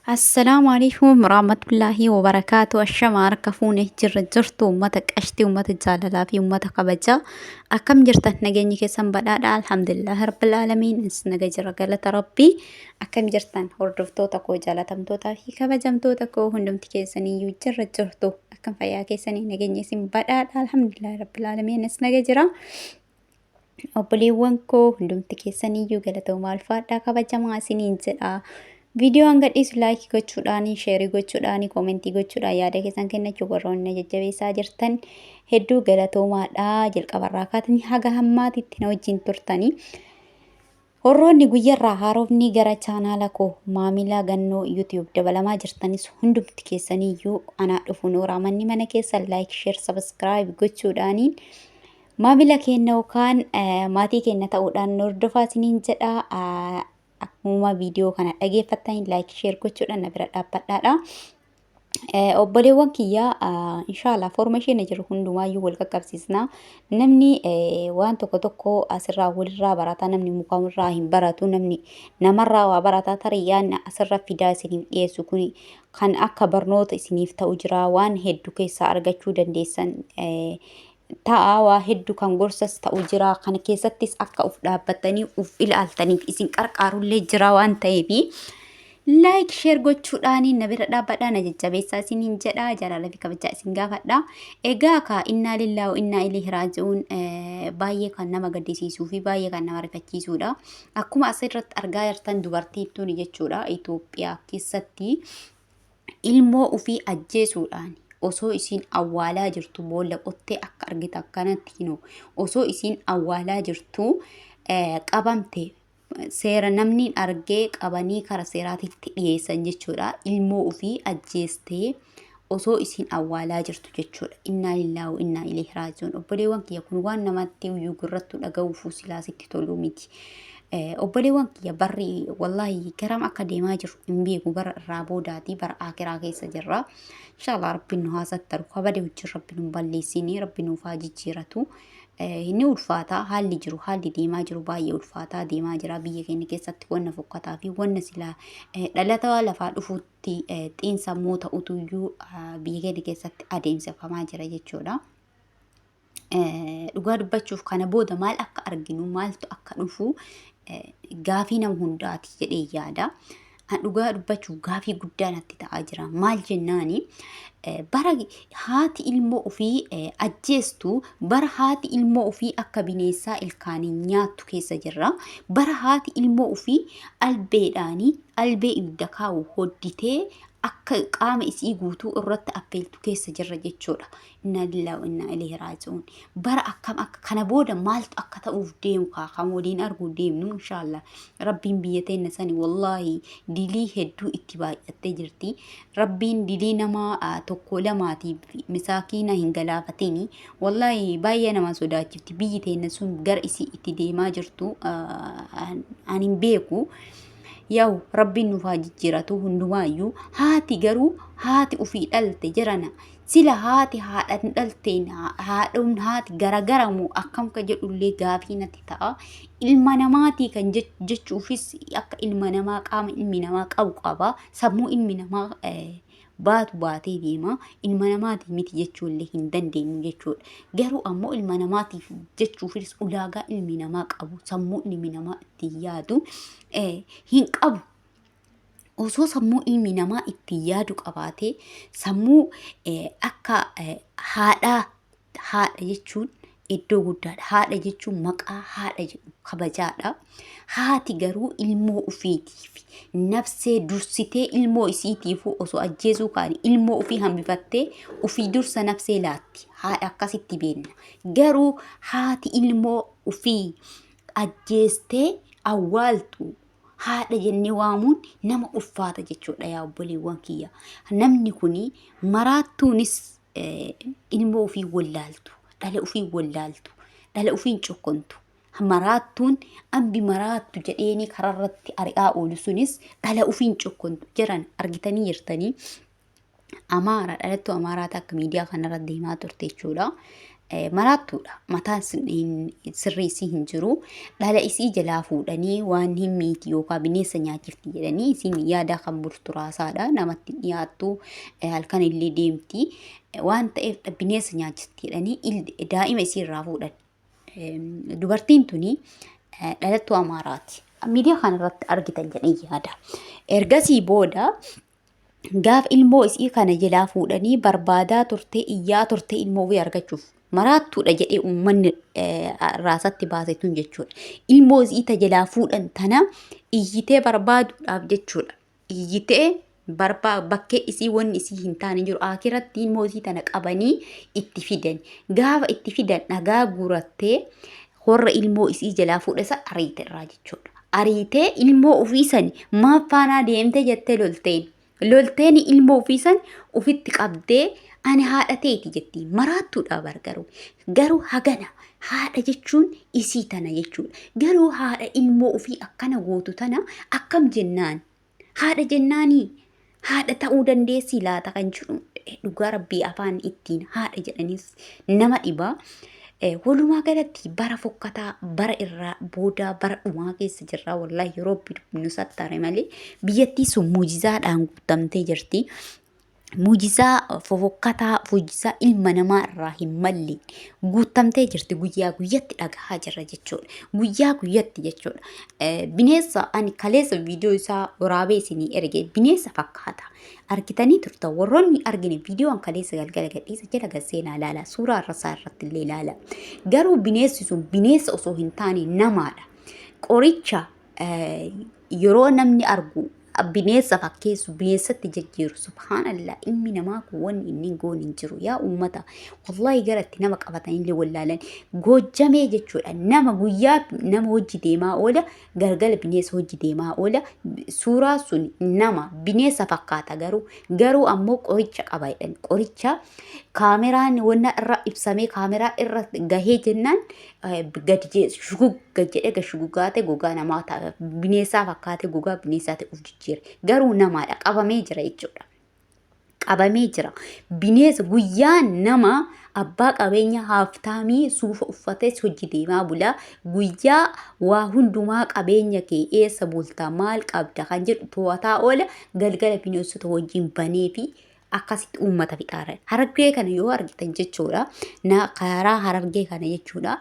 Assalaamu alaikum warahmatullaahi wabarakaatu. Ashama harka fuune jirra jirtu uummata qashtii, uummata jaalalaa fi uummata kabajaa. Akkam jirtan? Nageenyi keessan badhaadha. Alhamdulillah rabbil aalamiin. Is naga jira galata rabbii. Akkam jirtan hordoftoota koo jaalatamtootaa fi kabajamtoota koo hundumti keessaniyyuu jirra jirtu. Akkam fayyaa keessanii nageenyi isin badhaadha. Alhamdulillah rabbil aalamiin. Is naga jira. Obboleewwan koo hundumti keessaniyyuu galatoomaa ulfaadhaa kabajamaa isiniin jedha. Viidiyoo hanga dhiisu laayikii gochuudhaan, sheerii gochuudhaan, koomentii gochuudhaan yaada keessan kennachuu warroonni na jajjabeessaa jirtan hedduu galatoomaadha. Jalqabarraa kaatanii haga hammaatitti na wajjin turtanii. Warroonni guyyarraa haarofni gara chaanaala koo maamila gannoo YouTube dabalamaa jirtanis hundumti keessaniyyuu anaa dhufu nooraa manni mana keessan like share subscribe gochuudhaaniin maamila keenya yookaan maatii keenya ta'uudhaan nu hordofaa isiniin jedha. Akkuma viidiyoo kana dhageeffattanii like share gochuudhaan na bira dhaabbadhaadha. Obboleewwan kiyya inshaallah forma isheen jiru hundumaayyuu wal qaqqabsiisna. Namni waan tokko tokko asirraa walirraa barata namni mukamirraa hin baratu namni namarraa waa barata tarii yaadni asirra fidaa isiniif dhiyeessu kun kan akka barnoota isiniif ta'u jira waan hedduu keessaa argachuu dandeessan ta'a waa hedduu kan gorsas ta'u jira kana keessattis akka uf dhaabbattanii uf ilaaltaniif isin qarqaarullee jira waan ta'eefi laayik sheer gochuudhaan na bira dhaabbadhaa na jajjabeessaa isiniin jedha jaalala fi kabajaa isin gaafadha egaa ka innaa lillaa wa innaa ilaihi raaji'uun baay'ee kan nama gaddisiisuu fi baay'ee kan nama rifachiisuudha akkuma asirratti argaa jirtan dubartiin tuni jechuudha Itoophiyaa keessatti ilmoo ufii ajjeesuudhaan osoo isiin awwaalaa jirtu boolla qottee akka argite akkanatti hinoo osoo isiin awwaalaa jirtu qabamte seera namni argee qabanii kara seeraatitti dhiyeessan jechuudha. Ilmoo ufii ajjeestee osoo isiin awwaalaa jirtu jechuudha. Innaa lillaahi wa innaa ilayhi raaji'uun. Obboleewwan kiyya kun waan namatti iyyuu gurrattu dhaga'uufuu silaasitti toluu miti. Obboleewwan kiyya barri wallaahi garam akka deemaa jiru hin beeku bara irraa boodaati bara akiraa keessa jirra. Inshallah rabbiin nu haa sattaru kabade wajjin rabbi nu balleessini rabbi nuuf haa jijjiiratu. Inni ulfaataa haalli jiru haalli deemaa jiru baay'ee ulfaataa deemaa jira biyya keenya keessatti wanna fokkataa fi wanna silaa dhalata lafaa dhufuutti xiinsammuu ta'utuyyuu biyya keenya keessatti adeemsifamaa jira jechuudha. Dhugaa dubbachuuf kana booda maal akka arginu maaltu akka dhufu gaafii nama hundaati jedhee yaada. An dhugaa dubbachuuf gaafii guddaa natti ta'aa jira. Maal jennaani bara haati ilmoo ofii ajjeestu bara haati ilmoo ofii akka bineensaa ilkaaniin nyaattu keessa jirra. Bara haati ilmoo ofii albeedhaanii albee ibidda kaa'u hodditee akka qaama isii guutuu irratti affeeltu keessa jirra jechuudha. Innaa lillaahi wa innaa ilayhi raaji'uun. Bara akkam akka kana booda maaltu akka ta'uuf deemu kaa kan waliin arguu deemnu inshaallah. Rabbiin biyya teenna sani wallaahi dilii hedduu itti baay'attee jirti. Rabbiin dilii nama tokko lamaatiif misaakiina hin galaafatini. Wallaahi baay'ee nama sodaachifti biyyi teenna sun gara isii itti deemaa jirtu ani hin beeku. Yaw rabbiin nuuf haa jijjiiratu hundumaayyuu haati garuu haati ufii dhalte jirana Sila haati haadhan dhalteen haadhoon haati garagara moo akkam ka jedhullee gaafii natti ta'a. Ilma namaatii kan jechuufis akka ilma namaa qaama ilmi namaa qabu qaba. Sammuu ilmi namaa baatu baatee deema. Ilma namaatii miti jechuullee hin dandeenyu jechuudha. Garuu ammoo ilma namaatiif jechuufis ulaagaa ilmi namaa qabu sammuu ilmi namaa ittiin yaadu hin qabu. Osoo sammuu ilmi namaa ittiin yaadu qabaatee sammuu akka haadhaa haadha jechuun iddoo guddaadha. Haadha jechuun maqaa haadha jedhu kabajaadha. Haati garuu ilmoo ofiitiif nafsee dursitee ilmoo isiitiifuu osoo ajjeesuu kaani ilmoo ofii hambifattee ofii dursa nafsee laatti. Haadha akkasitti beenna. Garuu haati ilmoo ofii ajjeestee awwaaltu haadha jennee waamuun nama ulfaata jechuudha yaa obboleewwan kiyya. Namni kuni maraattuunis ilmoo ofii wallaaltu, dhala ofii wallaaltu, dhala ofii hin cokkontu. Maraattuun ambi maraattu jedheeni kararratti ari'aa oolu sunis dhala ofii hin cokkontu jedhan argitanii jirtanii. Amaara dhalattuu Amaaraa takka miidiyaa kanarra deemaa turte jechuudha. Maraattuudha. Mataan sirrii isii hin jiru. Dhala isii jalaa fuudhanii waan hin miiti yookaan bineensa nyaachifti jedhanii isiin yaadaa kan bultu raasaadha. Namatti hin dhiyaattu, halkan illee deemti. Waan ta'eef bineensa nyaachifti jedhanii daa'ima isii irraa fuudhan. Dubartiin tuni dhalattuu Amaaraati. Miidiyaa kanarratti argitan jedhee yaada. Ergasii booda gaaf ilmoo isii kana jalaa fuudhanii barbaadaa turte, iyyaa turte ilmoo ofii argachuuf. Maraattuudha jedhee uummanni raasatti baase tun jechuudha. Ilmoo isii ta jalaa fuudhan tana iyyitee barbaaduudhaaf jechuudha. Iyyitee barbaa bakkee isii wanni isii hin taane jiru akiratti ilmoo isii tana qabanii itti fidan. Gaafa itti fidan dhagaa guurattee warra ilmoo isii jalaa fuudhe san ariite irraa jechuudha. Ariitee ilmoo ofii sani maaf faanaa deemte jettee lolteen. Lolteen ilmoo ofii san ofitti qabdee ani haadha teeti jetti. Maraattuudha bar garuu. Garuu hagana haadha jechuun isii tana jechuudha. Garuu haadha ilmoo ofii akkana gootu tana akkam jennaan? Haadha jennaanii haadha ta'uu dandeessii laata kan jedhu dhugaa rabbii afaan ittiin haadha jedhanis nama dhiba. Walumaa galatti bara fokkataa, bara irraa boodaa, bara dhumaa keessa jirra. Wallaahi yeroo nu sattare malee biyyattii sun muujizaadhaan guutamtee jirti. Muujizaa fofokkataa, muujizaa ilma namaa irraa hin malle guuttamtee jirti. Guyyaa guyyatti dhagahaa jirra jechuudha. Guyyaa guyyatti jechuudha. Bineensa ani kaleessa viidiyoo isaa waraabee isinii erge bineensa fakkaata. Argitanii turtan warroonni argine viidiyoo an kaleessa galgala gadhiisa jala gad seenaa ilaala. Suuraa irra isaa irratti illee ilaala. Garuu bineensi sun bineensa osoo hin taane namaadha. Qoricha yeroo namni argu bineensa fakkeessu, bineensatti jijjiiru. Subhaanallah, ilmi namaa kun wanni inni hin goone hin jiru yaa uummata. Wallaahi gara itti nama qabatanillee wallaalan. Goojjamee jechuudha, nama guyyaa nama hojii deemaa oola, galgala bineensa hojii deemaa oola. Suuraa sun nama bineensa fakkaata, garuu ammoo qoricha qaba jedhan. Qoricha kaameraan wanna irra ibsamee kaameraa irra gahee jennaan gadi shugugga jedhee gad shugugaate gogaa namaa ta'a, bineensaa fakkaate gogaa bineensaa ta'e of jijjiire. Garuu namaadha, qabamee jira jechuudha. Qabamee jira. Bineensa guyyaa nama abbaa qabeenya haaftaamii suufa uffatee hojii deemaa bula. Guyyaa waa hundumaa qabeenya kee, eessa bulta, maal qabda kan jedhu to'ataa oola. Galgala bineensota wajjin banee fi akkasitti uummata fixaara. Harargee kana yoo argitan jechuudha. Na karaa Harargee kana jechuudha.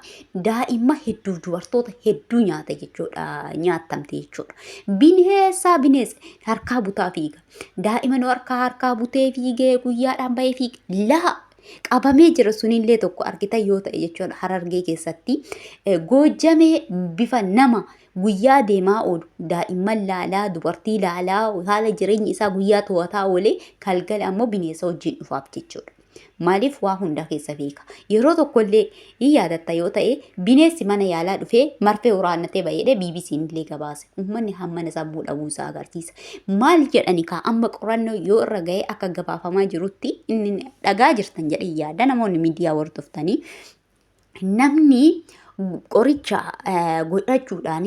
Daa'imma hedduuf dubartoota hedduu nyaata jechuudha. Nyaatamte jechuudha. Bineensa bineensa harkaa butaa fiiga. Daa'ima nu harkaa butee fiigee guyyaadhaan bahee fiiga. Laa qabamee jira sunillee tokko argitan yoo ta'e jechuudha Harargee keessatti. Goojjamee bifa nama guyyaa deemaa oolu, daa'imman laalaa, dubartii laalaa, haala jireenya isaa guyyaa to'ataa oolee galgala ammoo bineensa wajjin dhufaaf jechuudha. Maaliif waa hunda keessa beeka. Yeroo tokkollee hin yaadatta yoo ta'e bineensi mana yaalaa dhufee marfee waraannatee baheedha BBC'n illee gabaase. Uummanni hammana sammuu dhabuu isaa agarsiisa. Maal jedhani kaa amma qorannoo yoo irra ga'ee akka gabaafamaa jirutti inni dhagaa jirtan jedhee yaada namoonni miidiyaa hordoftanii. Namni qoricha godhachuudhaan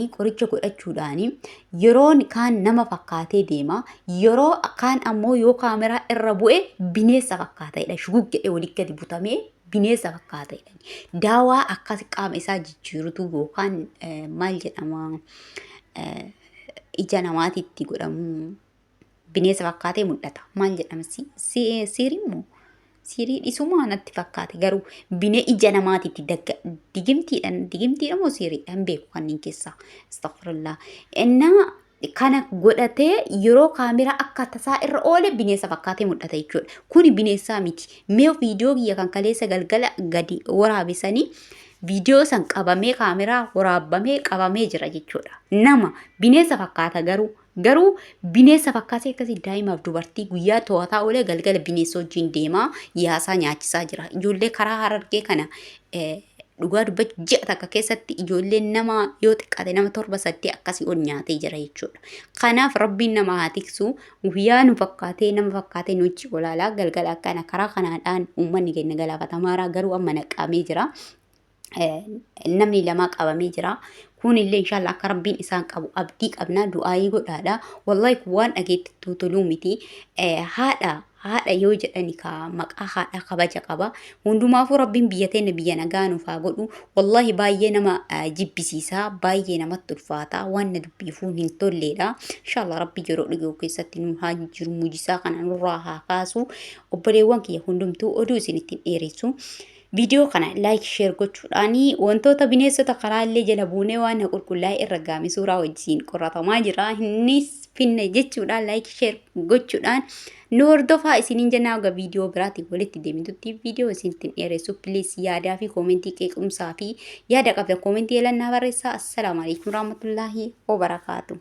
yeroon kaan nama fakkaatee deema, yeroo kaan ammoo yoo kaameraa irra bu'e bineensa fakkaata jedha. Shugug jedhee walii gadi butamee bineensa fakkaata jedha. Daawaa akkas qaama isaa jijjiirutu yookaan maal jedhama, ija namaatitti godhamu bineensa fakkaatee mul'ata. Maal jedhama? Siirii moo? Siirii dhisumaa natti fakkaate, garuu binee ija namaatitti dagga digimtiidhaan, digimtiidha moo siiriidha hin beeku kanneen keessaa. Astaghfirullah. Innaa kana godhatee yeroo kaameraa akka tasaa irra oole bineensa fakkaatee mul'ata jechuudha. Kuni bineensaa miti. Mee viidiyoo kiyya kan kaleessa galgala gadi waraabesanii viidiyoo san qabamee kaameraa waraabamee qabamee jira jechuudha. Nama bineensa fakkaata garuu bineensa fakkaatee akkasii daa'imaaf dubartii guyyaa to'ataa oolee galgala bineensa wajjin deemaa yaasaa nyaachisaa jira. Ijoollee karaa Harargee kana dhugaa dubbachuu ji'a takka keessatti ijoolleen nama yoo xiqqaate nama torba saddeet akkasii ol nyaatee jira jechuudha. Kanaaf rabbiin nama haa tiksu. Guyyaa nu fakkaatee nama fakkaatee nu wajjin olaalaa galgala akkana karaa kanaadhaan uummanni keenya galaafatamaa garuu amma naqqaamee jira. Namni 2 qabamee jira. Kunillee inshallah akka rabbiin isaan qabu abdii qabna, du'aayii godhaadha. Wallahi kun waan dhageettii toluu miti. Haadha haadha yoo jedhani ka maqaa haadhaa kabaja qaba. Hundumaafuu rabbiin biyya teenya biyya nagaa nuuf haa godhu. Wallahi baay'ee nama jibbisiisa, baay'ee namatti ulfaata, waan na dubbiifuu hin tolleedha. Inshallah rabbi yeroo dhiyoo keessatti nu haa jiru, mujisaa kana nurraa haa kaasu. Obboleewwan kiyya hundumtuu, oduu isin ittiin dheeressu. Viidiyoo kana like, share gochuudhaan wantoota bineensota karaallee jala buunee waan qulqullaa'e irra gaame suuraa wajjin qoratamaa jira. Innis finne jechuudhaan like, share gochuudhaan nu hordofaa isiniin jennaa. Egaa viidiyoo biraatiin walitti deemtutti viidiyoo isin dheeressu, please yaadaa fi koomentii, qeequmsaa fi yaada qabdan koomentii elannaa barreessaa. Assalaamu alaikum warahmatullaahi wabarakaatu.